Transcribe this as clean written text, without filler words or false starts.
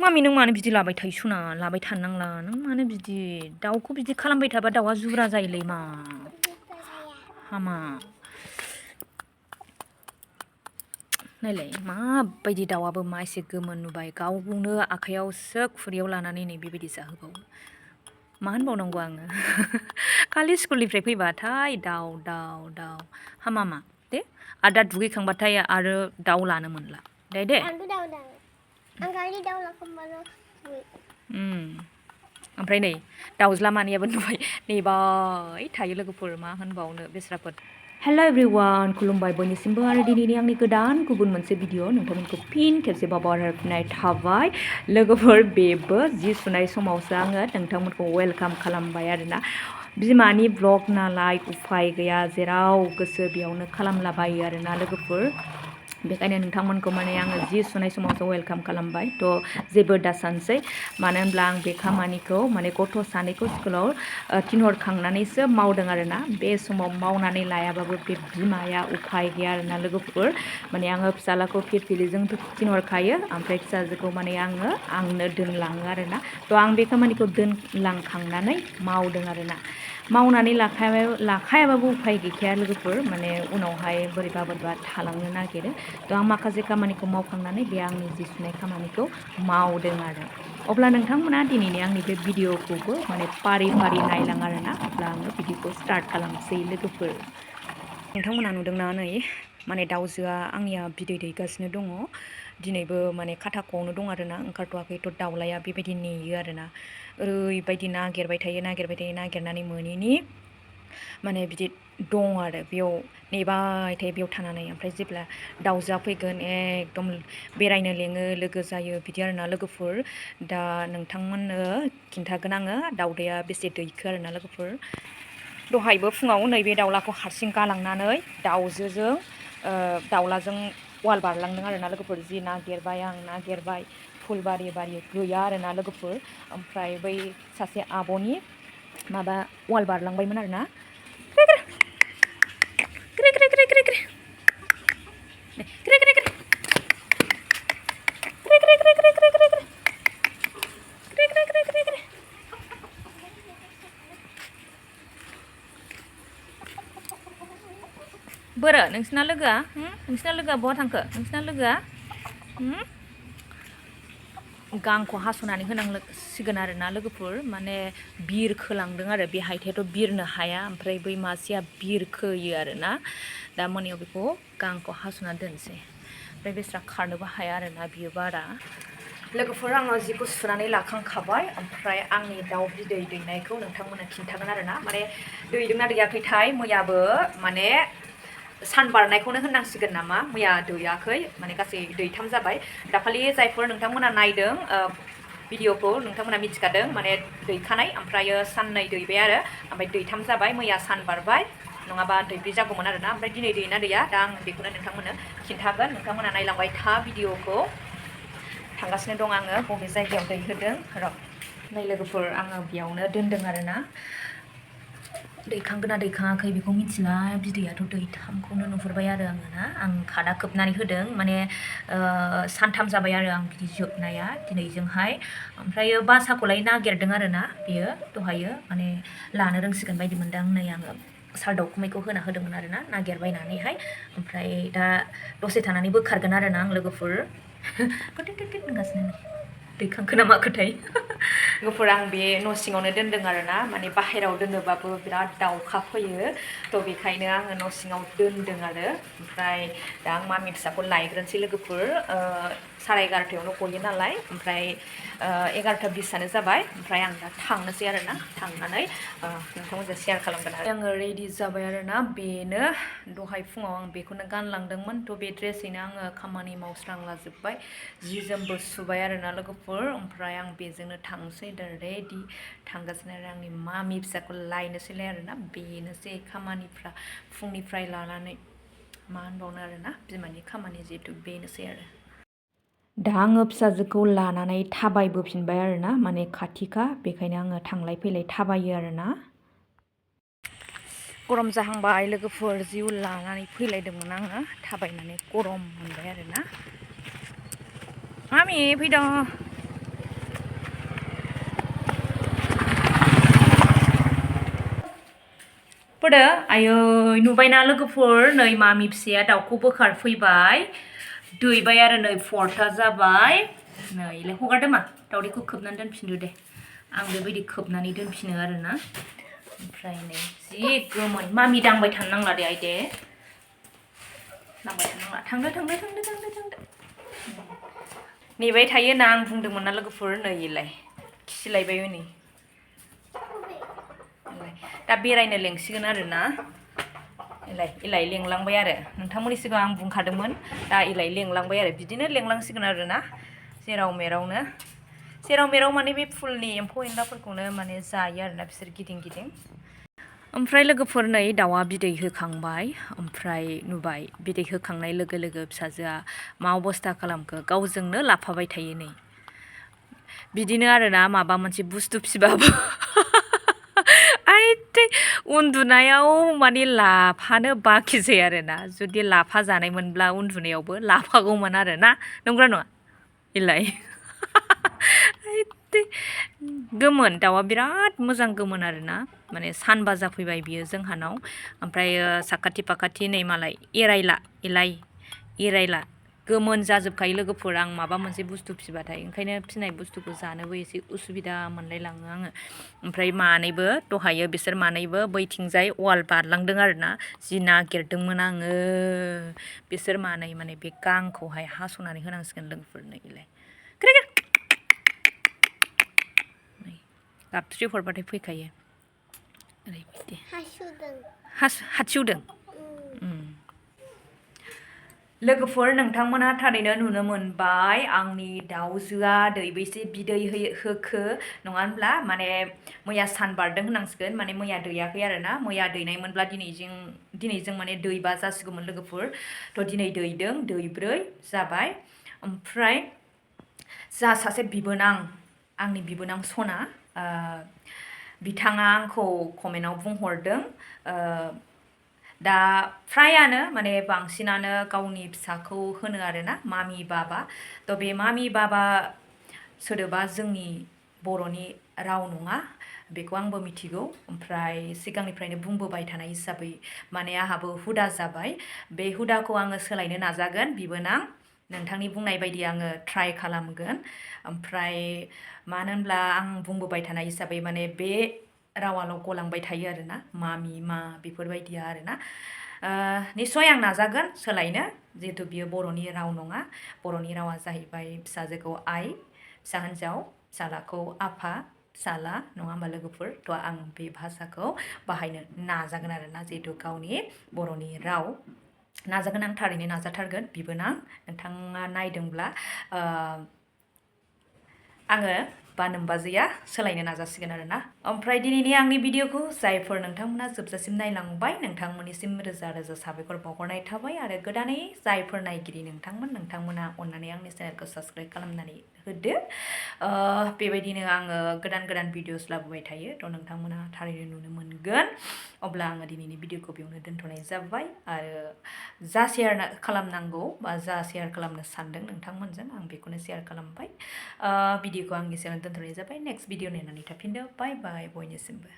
mummy नों मानो बिदि लाबाय थायो सना लाबाय थानांला नों मानो बिदि दाउखौ बिदि खालामबाय थाबा दाउआ जुब्रा जायोलै मा हामा नायलाय माबायदि दाउआबो मा एसे गोमोन नुबाय गावनो आखाइयावसो खुरैयाव लानानै नै बेबायदि जाहोबावो मा होनबावनांगौ आङो खालि स्कुलनिफ्राय फैबाथाय दाउ दाउ दाउ हामा मा दे आरो दा दुगैखांबाथाय आरो दाउ लानो मोनला दे ओमफ्राय नै दाउज्ला मानैयाबो नुबाय नेबाय थायो लोगोफोर मा होनबावनो बेस्राफोर हेल' एभ्रिवान खुलुमबाय बयनिसिमबो आरो दिनैनि आंनि गोदान गुबुन मोनसे भिडिअ नोंथांमोनखौ फिन खेबसेबाव बरायफिननाय थाबाय लोगोफोर बेबो जि सुनाय समावसो आङो नोंथांमोनखौ वेलकाम खालामबाय आरोना बिमानि ब्लग नालाय उफाय गैया जेराव गोसो बेयावनो खालामलाबायो आरोना लोगोफोर बेखायनो नोंथांमोनखौ माने आङो जि सुनाय समावसो वेलकाम खालामबाय थ' जेबो दासानसै मानो होनब्ला आं बे खामानिखौ माने गथ' सानैखौ स्कुलाव थिनहरखांनानैसो मावदों आरोना बे समाव मावनानै लायाबाबो बे बिमाया उफाय गैया आरोना लोगोफोर माने आङो फिसालाखौ फिरफिलिजों थिनहरखायो ओमफ्राय फिसाजोखौ माने आंनो दोनलाङो आरोना थ' आं बे खामानिखौ दोनलांखांनानै मावदों आरोना मावनानै लाखायाबाबो उफाय गैखाया लोगोफोर माने उनावहाय बोरैबा थालांनो नागिरो थ' आं माखासे खामानिखौ मावखांनानै बे आंनि जि सुनाय खामानिखौ मावदों आरो अब्ला नोंथांमोना दिनैनि आंनि बे भिडिअखौबो माने फारि फारि नायलां आरोना अब्ला आङो भिडिअखौ स्टार्ट खालामसै लोगोफोर नोंथांमोना नुदोंना नै माने दाउजोआ आंनिया बिदै दैगासिनो दङ दिनैबो माने खाथाख'आवनो दं आरोना ओंखारथ'वाखैथ' दाउलाया बेबायदि नेयो आरोना ओरैबायदि नागिरबाय थायो नागिरनानै मोनैनि माने बिदि दं आरो बेयाव नेबाय थायो बेयाव थानानै ओमफ्राय जेब्ला दाउजोआ फैगोन एकदम बेरायनो लेङो लोगो जायो बिदि आरोना लोगोफोर दा नोंथांमोननो खिन्थागोन आङो दाउदैया बेसे दैखो आरोना लोगोफोर दहायबो फुङाव नैबे दाउलाखौ हारसिं गालांनानै दाउलाजों वाल बारलांदों आरोना लोगोफोर जि नागिरबाय फुलबारि गैया आरोना लोगोफोर ओमफ्राय बै सासे आब'नि माबा वाल बारलांबायमोन आरोना बोरो नोंसिना लोगोआ बहा थांखो नोंसिना लोगोआ गांखौ हास'नानै होनांसिगोन आरोना लोगोफोर माने बिरखोलांदों आरो बे हायथायाथ' बिरनो हाया ओमफ्राय बै मासेया बिरखोयो आरोना दा मोनायाव बेखौ गांखौ हास'ना दोनसै ओमफ्राय बेस्रा खारनोबो हाया आरोना बियो बारा लोगोफोर आङो जिखौ सुनानै लाखांखाबाय ओमफ्राय आंनि दाउ बिदै दैनायखौ नोंथांमोननो खिन्थागोन आरोना माने दैदोंना दैयाखैथाय मैयाबो माने सान बारनायखौनो होननांसिगोन नामा मैया दैयाखै माने गासै दैथाम जाबाय दाखालि जायफोर नोंथांमोना नायदों भिडिअखौ नोंथांमोना मिथिखादों माने दैखानाय ओमफ्रायो साननै दैबाय आरो ओमफ्राय दैथाम जाबाय मैया सान बारबाय नङाबा दैब्रै जागौमोन आरोना ओमफ्राय दिनै दैना दैया दा आं बेखौनो नोंथांमोननो खिन्थागोन नोंथांमोना नायलांबाय था भिडिअखौ थांगासिनो दं आङो बबे जायगायाव दैहोदों र' नै लोगोफोर आङो बेयावनो दोनदों आरोना दैखांगोना दैखाङाखै बेखौ मिथिला बिदैयाथ' दैथामखौनो नुहुरबाय आरो आङो ना आं खादा खोबनानै होदों माने सानथाम जाबाय आरो आं बिदि जोबनाया दिनैजोंहाय ओमफ्रायो बासाखौलाय नागिरदों आरोना बियो दहायो माने लानो रोंसिगोन बायदि मोनदों नै आङो साल दाउखुमैखौ होना होदोंमोन आरोना नागिरबायनानैहाय ओमफ्राय दा दसे थानानै बोखारगोन आरोना आं लोगोफोर होनगासिनो दैखांखो ना माखोथाय लोगोफोर आं बे न' सिङावनो दोनदों आरोना माने बाहेरायाव दोनोबाबो बिराद दाउखा फैयो थ' बेखायनो आङो न' सिङाव दोनदों आरो ओमफ्राय दा आं मामि फिसाखौ लायग्रोनोसै लोगोफोर 11:30 गयो नालाय ओमफ्राय 11:20 जाबाय ओमफ्राय आं दा थांनोसै आरोना थांनानै नोंथांमोनजों शेयार खालामगोन आरो आङो रेडि जाबाय आरोना बेनो दहाय फुङाव आं बेखौनो गानलांदोंमोन थ' बे ड्रेसैनो आङो खामानि मावस्रांलाजोब्बाय जि जोमबो सुबाय आरोना लोगोफोर ओमफ्राय आं बेजोंनो थांसै दा रेडि थांगासिनो आरो आंनि मामि फिसाखौ लायनोसैलाय आरोना बेनोसै खामानिफ्रा फुंनिफ्राय लानानै मा होनबावनो आरोना बिमानि खामानि जिहेथु बेनोसै आरो दा आङो फिसाजोखौ लानानै थाबायबोफिनबाय आरोना माने खाथिखा बेखायनो आङो थांलाय फैलाय थाबायो आरोना गरम जाहांबाय लोगोफोर जिउ लानानै फैलायदोंमोन आङो थाबायनानै गरम मोनबाय आरोना मामि फैदों फोरदो आयै नुबायना लोगोफोर नै मामि फिसाया दाउखौ बोखारफैबाय दैबाय आरो नै 4था जाबाय नै इलाय हगारदो मा दाउदैखौ खोबनानै दोनफिनदो दे आं बेबायदि खोबनानै दोनफिनो आरोना ओमफ्राय नै जि गोमोन मामि दांबाय थानो नांला दे आइदे दांबाय थानो नांला थांदो नेबाय थायो ना आं बुंदोंमोन ना लोगोफोर नै इलाय खिलायबाय नै दा बेरायनो लेंसिगोन आरोना इलाय लेंलांबाय आरो नोंथांमोननि सिगाङाव आं बुंखादोंमोन दा इलाय लेंलांबाय आरो बिदिनो लेंलांसिगोन आरोना जेराव मेराव माने बे फुलनि एम्फौ एनलाफोरखौनो माने जायो आरोना बिसोर गिदिं ओमफ्राय लोगोफोर नै दाउआ बिदै होखांबाय ओमफ्राय नुबाय बिदै होखांनाय लोगो लोगो फिसाजोआ मा अबस्था खालामखो गावजोंनो लाफाबाय थायो नै बिदिनो आरोना माबा मोनसे बुस्थु फिबाबो उन्दुनायाव माने लाफानो बाखिसै आरोना जुदि लाफा जानायमोनब्ला उन्दुनायावबो लाफागौमोन आरोना नंगौना नङा इलाय गोमोन दाउआ बिराद मोजां गोमोन आरोना माने सानबा जाफैबाय बियो जोंहानाव ओमफ्राय साखाथि फाखाथि नै मालाय एरायला गोमोन जाजोबखायो लोगोफोर आं माबा मोनसे बुस्थु फिबाथाय ओंखायनो फिनाय बुस्थुखौ जानोबो एसे उसुबिदा मोनलायलाङो आङो ओमफ्राय मानैबो दहायो बिसोर मानैबो बैथिंजाय वाल बारलांदों आरोना जि नागिरदोंमोन आङो बिसोर मानै माने बे गांखौहाय हास'नानै होनांसिगोन लोगोफोरनो इलाय गाबस्रि हरबाथाय फैखायो ओरैबायदि हासुदों लोगोफोर नोंथांमोना थारैनो नुनो मोनबाय आंनि दाउजोआ दैबेसे बिदै होखो नङा होनब्ला माने मैया सान बारदों होनांसिगोन माने मैया दैयाखै आरोना मैया दैनायमोनब्ला दिनैजों माने दैबा जासिगौमोन लोगोफोर थ' दिनै दैदों दैब्रै जाबाय ओमफ्राय जा सासे बिबोनां आंनि बिबोनां सना बिथाङा आंखौ कमेन्टआव बुंहरदों दा फ्रायानो माने बांसिनानो गावनि फिसाखौ होनो आरोना मामि बाबा थ' बे मामि बाबा सोदोबा जोंनि बर'नि राव नङा बेखौ आंबो मिथिगौ ओमफ्राय सिगांनिफ्रायनो बुंबोबाय थानाय हिसाबै माने आंहाबो हुदा जाबाय बे हुदाखौ आङो सोलायनो नाजागोन बिबोनां नोंथांनि बुंनाय बायदि आङो ट्राइ खालामगोन ओमफ्राय मानो होनब्ला आं बुंबोबाय थानाय हिसाबै माने बे रावाल' गलांबाय थायो आरोना मामि मा बेफोरबायदिया आरोना निस्सय आं नाजागोन सोलायनो जिहेतु बियो बर'नि राव नङा बर'नि रावा जाहैबाय फिसाजोखौ आइ फिसा हिन्जाव फिसालाखौ आफा फिसाला नङा होमबा लोगोफोर थ' आं बे भाषाखौ बाहायनो नाजागोन आरोना जिहेतु गावनि बर'नि राव नाजागोन आं थारैनो नाजाथारगोन बिबोनां नोंथाङा नायदोंब्ला आङो बा नोमबाजैया सोलायनो नाजासिगोन आरोना ओमफ्राय दिनैनि आंनि भिडिअखौ जायफोर नोंथांमोना जोबजासिम नायलांबाय नोंथांमोननिसिम रोजा रोजा साबायखर बावहरनाय थाबाय आरो गोदानै जायफोर नायगिरि नोंथांमोना अननानै आंनि चेनेलखौ साबस्क्राइब खालामनानै होदो बेबायदिनो आङो गोदान भिडिअस लाबोबाय थायो थ' नोंथांमोना थारैनो नुनो मोनगोन अब्ला आङो दिनैनि भिडिअखौ बेयावनो दोनथ'नाय जाबाय आरो जा शेयार खालामनांगौ बा जा शेयार खालामनो सानदों नोंथांमोनजों आं बेखौनो शेयार खालामबाय भिडिअखौ आंनि सायाव दोनथ'नाय जाबाय नेक्स्ट भिडिअ नायनानै थाफिनदो बाय बाय बयनिसिमबो